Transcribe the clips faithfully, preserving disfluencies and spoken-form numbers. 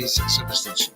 Service Station.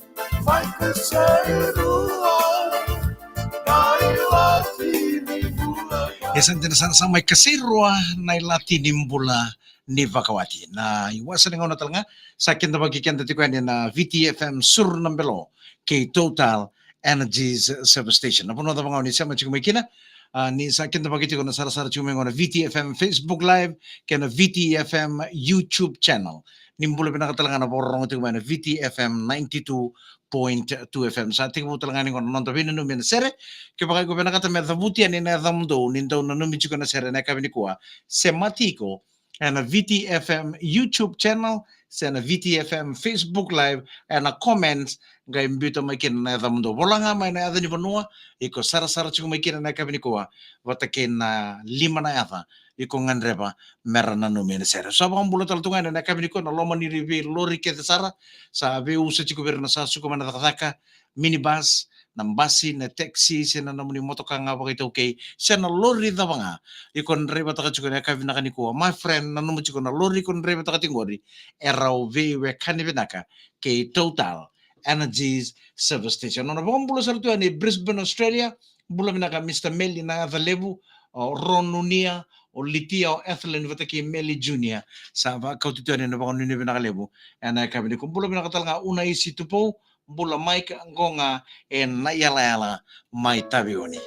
E sa dina sara sa mai Kaseirua na ilati ni bula ni vakawati. Na iwasa ni gauna tale ga sa kidavaki keda tiko yani na V T F M Sur na Belo kei Total Energies Service Station. Na vanua cava ga o ni sema tiko mai kina, a, ni sa kidavaki tiko na sarasara tiko mai qo na V T F M Facebook Live kei na V T F M YouTube channel. Ni bula vinaka tale ga na vakarorogo tiko mai na V T F M ninety-two point two F M. Sa tekivu tale ga ni qo na noda veinanumi ena sere. Kevaka iko vinakata me cavuti yani na yacamudou ni dau nanumi tiko na sere ena yakavi nikua, semati iko ena V T F M YouTube channel se na V T F M Facebook Live, ena comments, qai biuta mai kina na yacamudou. Vola ga mai na yaca ni vanua iko sarasara tiko mai kina ena yakavi nikua, vata kei na lima na yaca iko gadreva me ra nanumi ena sere. Sa vakabula tale tu ga ena yakavi nikua na loma ni veilori kece sara, sa veiusa tiko vei ira na sa suka mai na cakacaka, minibus, na basi, na taxi, se na nomuni motoka ga vakaitaukei, se na lori cava ga iko draivataka tiko ena yakavi vinaka nikua. My friend, nanuma tiko na lori iko draivataka tiko qori, e rau veiwekani vinaka kei Total Energies Service Station. Nona vakabula sara tu yani Brisbane, Australia, bula vinaka Mister Meli Nacalevu, o Ronunia, o Litia, o Ethelyn vata kei Meli Junior. Sa vakauti tu yani na vakanuinui vinaka levu ena yakavi nikua. Bula vinaka tale ga Unaisi Tupou, bula Mike, qo ga e Naiyalayala mai Taveuni.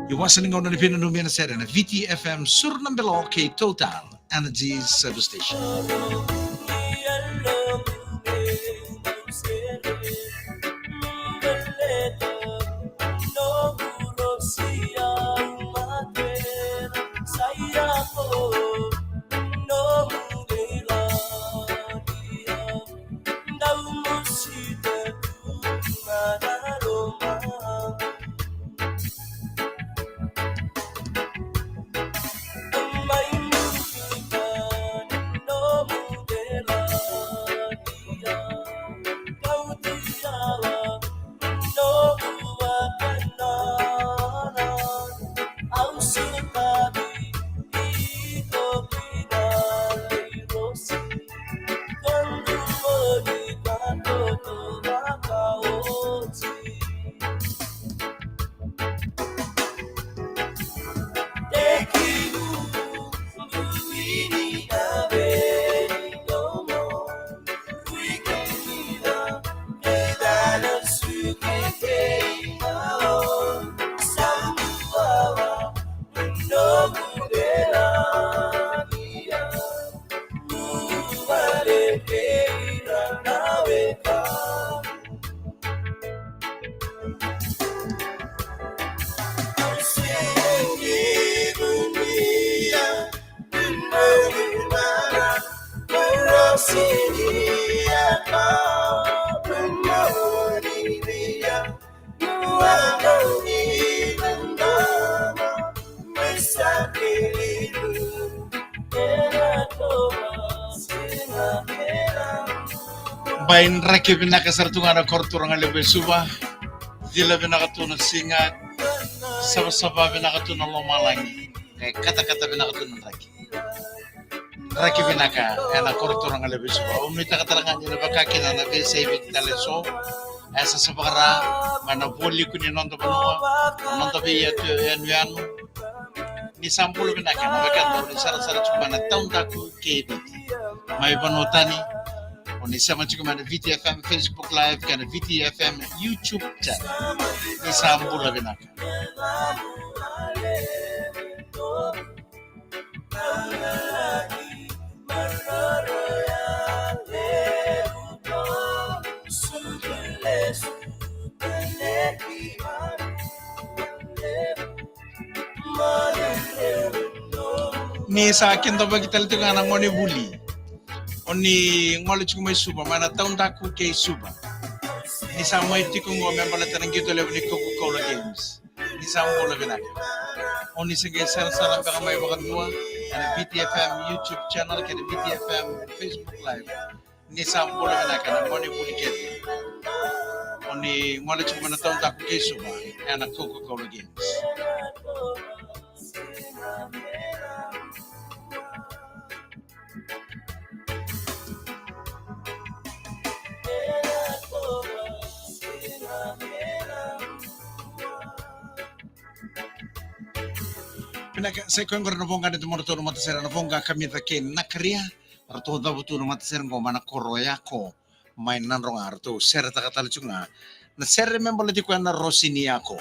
Iwasa ni gauna ni veinanumi ena sere na V T F M Sur na Belo kei Total Energies Service Station. Bai draki vinaka sara tu ga na koro turaga levu e Suva. Cila vinaka tu na siga, savasava vinaka tu na lomalagi, e katakata vinaka tu na draki. Draki vinaka ena koro turaga levu e Suva. Au nuitaka tale ga ni na vaka kina na veisei Viti tale so. E sa sa vakara mai na vualiku ni noda vanua, na noda veiyanuyanu. Ni sa bula vinaka na vaka ni sarasara tiko mai na Taudaku kei Viti mai vanua tani. O ni sema tiko mai na V T F M Facebook Live kei na V T F M YouTube channel. Ni sa bula vinaka. Ni sa kidavaki tale tiko ga na gone vuli. O ni gole tiko mai Suva, mai na Taudaku kei Suva. Ni sa mai tiko qo me baleta na qito levu ni Coca-Cola Games. Ni sa bula vinaka. O ni se qai sarasara beka mai vakadua ena V T F M YouTube channel kei na V T F M Facebook Live. Ni sa bula vinaka na gone vuli kece. O ni gole tiko mai na Taudaku kei Suva ena Coca-Cola Games. Vinaka, sa i koya qori na voqa ni domodratou na matasere, na voqa kamica kei Nakaria. Ratou cavutu na matasere qo mai na koro o Yako mai Nadroga, ratou seretaka tale tiko ga na sere me baleti koya na Rosi ni Yako.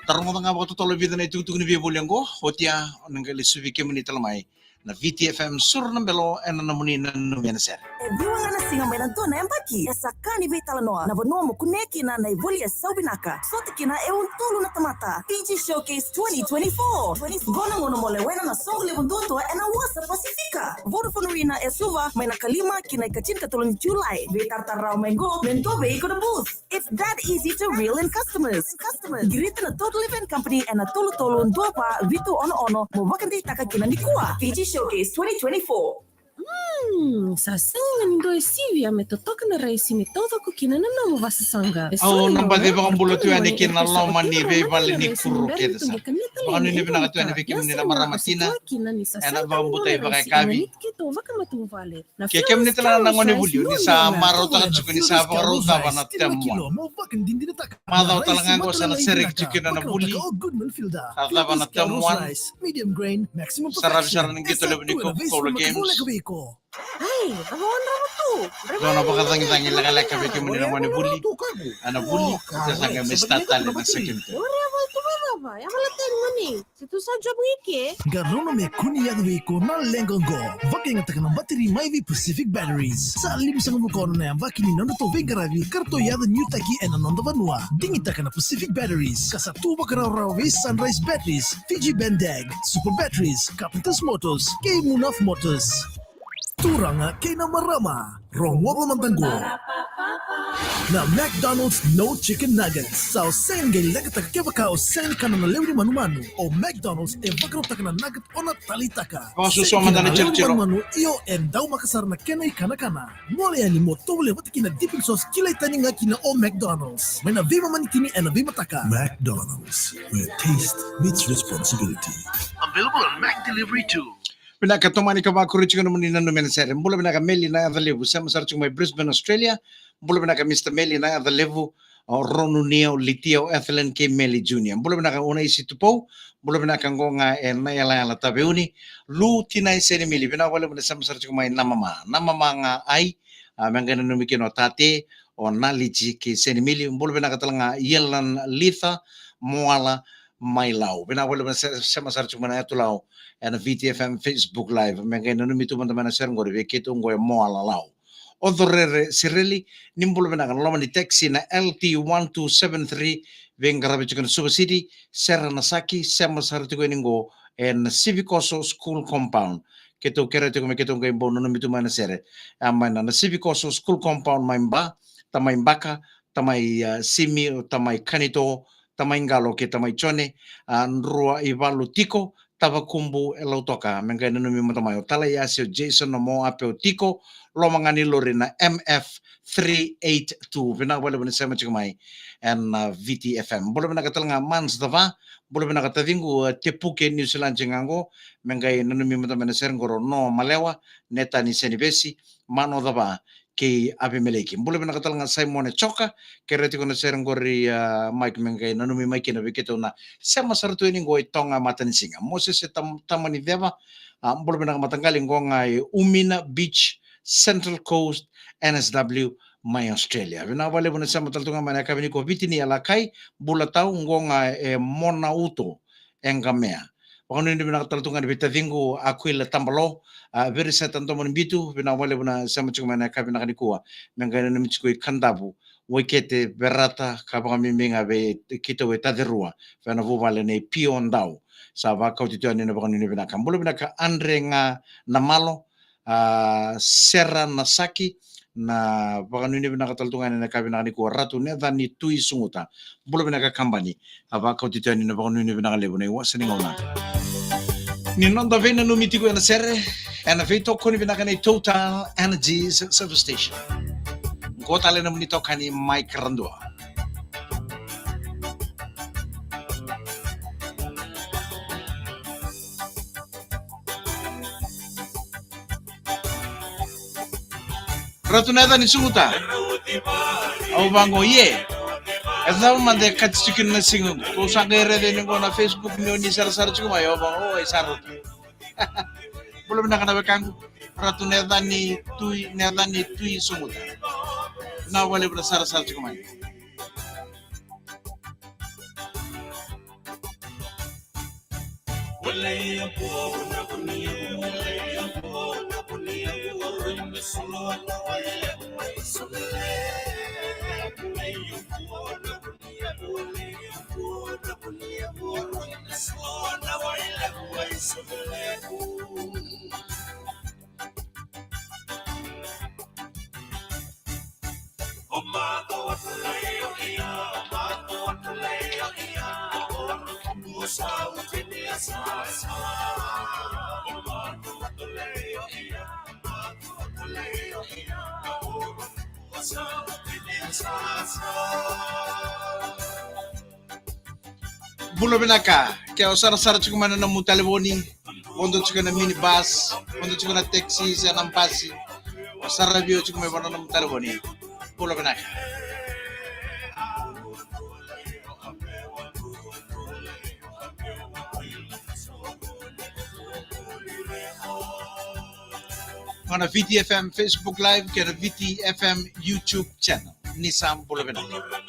Da rogoca ga vakatotolo e vica na itukutuku ni veivoli oqo, oti ya o na qai lesuvi kemuni tale mai na V T F M Suru na Belo ena nomuni nanumi ena sere. E ciwa ga na siga mai na dua na yabaki e sa ka ni veitalanoa na vanua mo kunea kina na ivoli e sau vinaka. Sota kina e untulu na tamata. Fiji Showcase twenty twenty-four. Qo na gauna mo lewena na soqo levu duadua ena wasa Pasifika. Vodafone Arena e Suva mai na kalima ki na ikatinikatolu ni Julai. Veitaratara rawa mai qo me dua vei iko na booth. It's that easy to reel in customers. Customers. Qirita na Total Event Company ena tolu tolu dua va vitu ono ono mo vakadeitaka kina nikua. Fiji Showcase twenty twenty-four. Mm, sa sega ni dua e sivia me totoka na raisi me taucoko kina na nomu vasasaqa. E au na baci vakabula tu yani ki na loma ni veivale ni kuru kece sa. Vakanuinui vinaka tu yani vei kemuni na marama tina ena vakabutai vakaikavi. Ke kemuni tale ga na gone vuli ni sa marautaka tiko ni sa vakarau cava na temo. Macawa tale ga qo sa na sereki tiko kina na vuli. Sa cava na temo one. Sa ravi sara na qito levu ni Coca-Cola Games. Dua na vakacagicagi lekaleka vei kemuni na gone vuli. Ana vuli sa qai mai start tale na second term. Se tu sa jobu i ke. Qarauna me kua ni yaco vei iko na leqa oqo. Vakayagataka na bateri mai vei Pacific Batteries. Sa limasagavulu ka ono na yabaki ni nodratou veiqaravi ka ratou yaco niutaki ena noda vanua. Digitaka na Pacific Batteries ka sa tu vakarawarawa vei Sunrise Batteries, Fiji Bandag, Super Batteries, Carpenters Motors kei Munaf Motors. Turaga kei na marama, rogoca mada qo. Na McDonald's No Chicken Nuggets. Sa o sega ni qai leqataka kevaka o sega ni kana na lewe ni manumanu. O McDonald's e vakarautaka na nugget o na taleitaka. Vakasuasua mada na jerejero. Manumanu, io, e daumaka sara na kena ikanakana. Gole yani mo tovolea vata kei na dipping sauce, kilai tani ga kina o McDonald's. Mai na veimama ni tini ena veimataka. McDonald's, where taste meets responsibility. Available on Mac Delivery too. Vinaka, tomani ka vakuri tiko nomuni nanumi ena sere. Bula vinaka Meli na yaca levu, sema sara tiko mai Brisbane, Australia. Bula vinaka Mister Meli na yaca levu, o Ronu Nio, Litia, o Ethelyn kei Meli Junior. Bula vinaka Unaisi Tupou. Bula vinaka qo ga e Naiyalayala Taveuni. Lu Tinai Senimili, vinaka vakalevu na sema sara tiko mai na mama. Na mama ga ai, a, me qai nanumi kina o Tate, o Naliji kei Senimili. Bula vinaka tale ga Yelan Litha, Moala, mai Lau. Vinaka vakalevu na se-, sema sara tiko mai na yatu Lau ena V T F M Facebook Live. Me qai nanumi tu mada mai na sere qori vei keitou qo e Moala, Lau. O Corere Sireli, ni bula vinaka na loma ni taxi na L T one two seven three, veiqaravi tiko na Suva City, Sera na Saki, sema sara tiko yani qo ena Sivikoso School Compound. Keitou kerea tiko me keitou qai bau nanumi tu mai na sere. A mai na, na Sivikoso School Compound mai Ba, tamai Baka, tamai, a, Simi, tamai Kanito, tamai Qalo kei tamai Jone, a, Drua i Valu tiko, Tavakubu e Lautoka, me qai nanumi mada mai o Talaiasi, o Jason, o Moape, o tiko, loma ga ni lori na M F three eight two. Vinaka vakalevu na sema tiko mai ena, a, V T F M. Bula vinaka tale ga Mans Cava, bula vinaka taciqu, a, Tepuke New Zealand ga qo, me qai nanumi mada mai na sere qori o No Malewa, Netani Senivesi, Mano Cava, kei Avimeleki. Bula vinaka tale ga Simone Joka, kerea tiko na sere qori, a, Mike me qai nanumi mai kina vei keitou na sema sara tu yani qo e Toga Matanisiga. Mosese Tam-, Tamaniceva, a, bula vinaka mataqali qo ga e Umina Beach, Central Coast, N S W, mai Australia. Vinaka vakalevu na sema tale tu ga mai na yakavi nikua. Viti ni Alakai, bula tau qo ga e Mona Uto, e Qamea. Vakanuinui vinaka tale tu ga ni vei taciqu Akuila Tabalo, a, Veriseta Domonibitu, vinaka vakalevu na sema tiko mai na yakavi vinaka nikua. Me qai nanumi tiko i Kadavu, Waikete, Verata, ka vakabibi ga vei keitou e Tacirua, vei na vuvale nei Pio Dau. Sa vakauti tu yani na vakanuinui vinaka. Bula vinaka Andre ga na Malo, a, Sera na Saki, na vakanuinui vinaka tale tu ga ena yakavi vinaka nikua Ratu Necani Tui Suguta. Bula vinaka Kabani, a vakauti tu yani na vakanuinui vinaka levu na iwasa ni gauna. Ni noda veinanumi tiko ena sere, ena veitokoni vinaka nei Total Energies Service Station. Qo tale na nomuni tokani Mike Radua. Ratu Necani Suguta. Au vaqo, ie. E cava mada e kati tiko kina na siga qo? Tou sa qai raica yani qo na Facebook ni oni sarasara tiko mai, o vaka o ai sa rauta. Bula vinaka na wekaqu. Ratu na yaca ni Tui, na yaca ni Tui Sumuta. Na wale vula sarasara tiko mai. Bula vinaka. Ke o sarasara tiko mai na nomu talevoni, vodo tiko na minibus, vodo tiko na taxi se na basi, o saravi au tiko mai vua na nomu talevoni. Bula vinaka. Qo na Viti F M Facebook Live kei na Viti F M YouTube channel. Ni sa bula vinaka.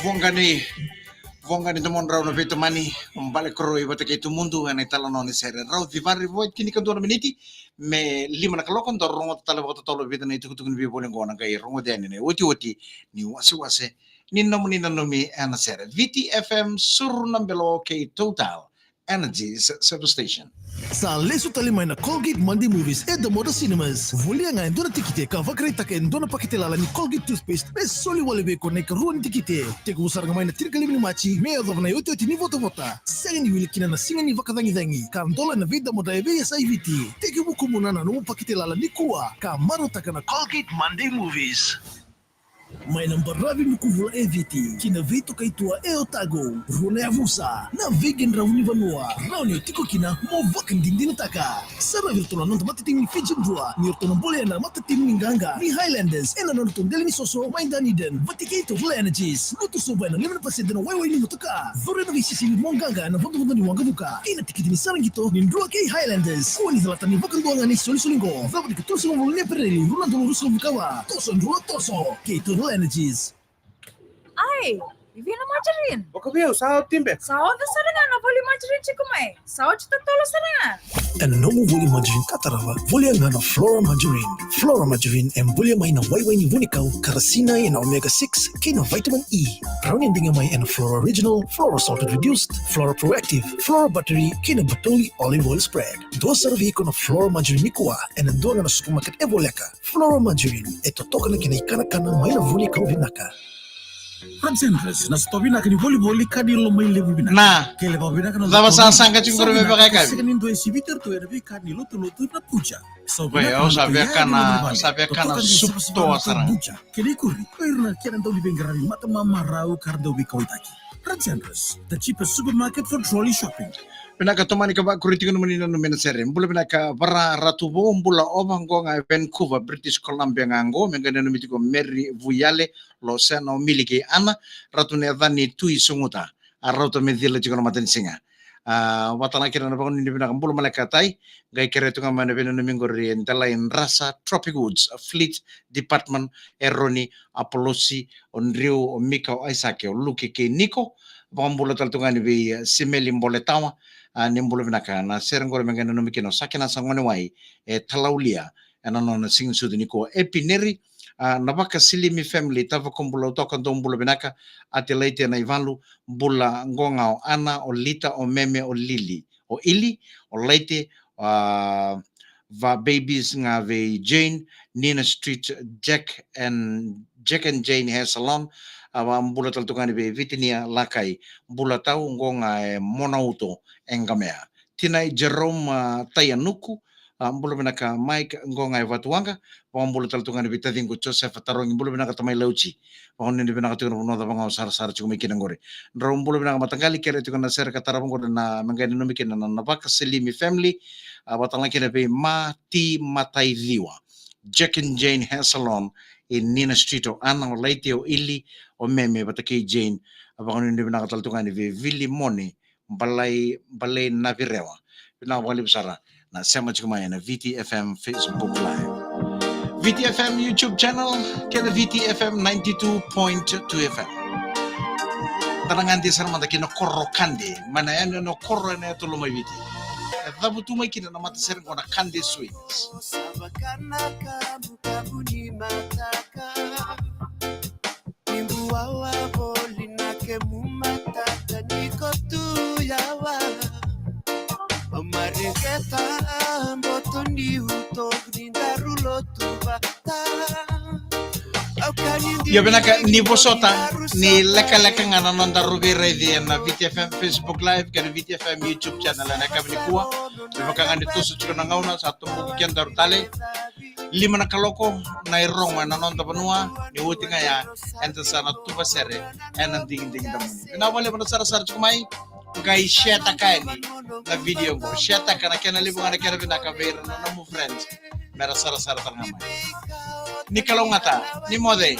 Voqa ni, voqa ni domodrau na veitamani, bale koroi vata kei Tumudu ena italanoa ni sere. Rauci Vare, vo e tinikadua na miniti me lima na kaloko, da rogoca tale vakatotolo e vica na itukutuku ni veivoli oqo na qai rogoci yani ena iotioti ni wasewase ni nomuni nanumi ena sere. Viti F M, Suru na Belo kei Total Energies Service Station. Sa lesu tale mai na Colgate Monday Movies e Damoda Cinemas. Volia ga e dua na tikite ka vakaraitaka e dua na pakete lala ni Colgate toothpaste me soli wale vei iko na ikarua ni tikite. Tekivu sara ga mai na tinikalima ni Maji me yacova na iotioti ni votavota. Sega ni wili kina na siga ni vakacagicagi ka dola ena veidamoda e vei S I Viti. Tekivu kumuna na nomu pakete lala nikua ka marautaka na Colgate Monday Movies. Mai na baravi Mukuvula e Viti ki na veitokaitua e Otago, rua na yavusa na veiqaravi ni vanua rawa ni o tiko kina mo vakadinadinataka. Saravi iratou na noda matatimi ni Fiji Drua ni ratou na bolea na matatimi ni qaqa ni Highlanders ena nodratou dela ni soso mai Dunedin vata kei Total Energies. Lutu sobu ena lima na pasede na waiwai ni motoka. Curu ena veisisivi mo qaqa ena vodovodo ni waqavuka kei na tikiti ni sara qito ni Drua kei Highlanders. Kua ni calata na ivakadua ga na isolisoli qo. Cava ni ka tolusagavulu ni Epereli, rua na udolu ruasagavulu ka va. Toso Drua, toso kei Total Energies. Ai, i vei na margarine? Vakaviau sa oti beka. Sa oca sara ga na voli margarine tiko mai. Sa oti totolo sara ga. Ena nomu voli margarine ka tarava, volia ga na Flora Margarine. Flora Margarine e bulia mai na waiwai ni vunikau ka ra sinai ena omega six kei na vitamin E. Rawa ni digia mai ena Flora Original, Flora Salted Reduced, Flora Proactive, Flora Buttery kei na Bertolli Olive Oil Spread. Dua sara vei iko na Flora Margarine nikua ena dua ga na supermarket e voleka. Flora Margarine e totoka na kena ikanakana mai na vunikau vinaka. Rajendras, na sitoa vinaka ni volivoli ka ni lomailevu vinaka. Na. Kele vakavinaka na cava sa saga tiko qori me vakaikavi? Sega ni dua e sivita ratou ena veika ni lotoloto na puja. Oi, au sa via kana, sa via kana sup toa sara ga. Kena ikuri, ko ira na kena dau ni veiqaravi mata mamarau ka ra dau veikauaitaki. Rajendras, the cheapest supermarket for trolley shopping. Vinaka, tomani ka vakuri tiko na mani nanumi na sere. Bula vinaka Vara Ratu Vou, bula Ova, qo ga e Vancouver, British Columbia ga qo, me qai nanumi tiko Mary Vuyale, Losena, o Mili kei Ana, Ratu Necani, Tui Suguta. A rauta me cila tiko na matanisiga. A, vata na kena na vakanuinui vinaka, bula Maleka Tai, qai kerea tu ga mai na veinanumi qori e Delai Drasa, Tropic Woods, Fleet Department, Eroni, Apolosi, o Driu, o Mika, o Aisake, o Luke kei Niko, vakabula tale tu ga ni vei, e, Simeli Boletawa, a, ni bula vinaka, na sere qori me qai nanumi kina o Sake na sa gone wai, e Talaulia, ena nona siga ni sucu nikua. Epineri, a, na Vakasilimi family, Tavakobula, Utoka, dou bula vinaka, Ate Laite na ivalu, bula qo ga o Ana, o Lita, o Meme, o Lili, o Ili, o Laite, a, va babies ga vei Jane, Nina Street, Jack and, Jack and Jane Hair Salon, a, vakabula tale tu ga ni vei Vitinia Lakai, bula tau, qo ga e Monauto, e Qamea. Tinai Jerome, a, Taianuku, a, bula vinaka Mike, qo ga e Vatuwaqa, vakabula tale tu ga ni vei taciqu Josefa Tarogi, bula vinaka tamai Lauti, vakanuinui vinaka tiko na vanua cava ga o sarasara tiko mai kina qori. Drau bula vinaka mataqali, kerea tiko na sere ka tarava qori na me qai nanumi kina na, na Vakasilimi family, a, vata na kena vei Mati Mataiciwa, Jack and Jane Hair Salon, e Nina Street, o Ana, o Laite, o Ili, o Meme, vata kei Jane, a, vakanuinui vinaka tale tu ga ni vei Vili Mone, Balai, Balai Navirewa. Vinaka vakalevu sara na sema tiko mai ena V T F M Facebook Live, V T F M YouTube channel, kei na V T F M ninety-two point two F M. Da na gade sara mada ki na koro kade, mai na yanuyanu koro ena yatu Lomaiviti. E cavutu mai kina na matasere qo na Kade Swings. Ni buawa voli na kemu matata ni ko tu yawa. O Mareketa boto ni utovu ni daru lotu vata. Io, vinaka ni vosota, ni lekaleka ga na nodaru veiraici ena V T F M Facebook Live kei na V T F M YouTube channel ena yakavi nikua. Me vaka ga ni toso tiko na gauna, sa toboki kedaru tale. Lima na kaloko na irogo ena noda vanua, ni oti ga ya eda sa na tuva sere ena digidigi da muni. Vinaka vakalevu na sarasara tiko mai, qai share-taka yani na video qo, share-taka na kena levu ga na kena vinaka vei ira na nomu friends, mera sarasara tale ga mai. Ni kalougata, ni moce.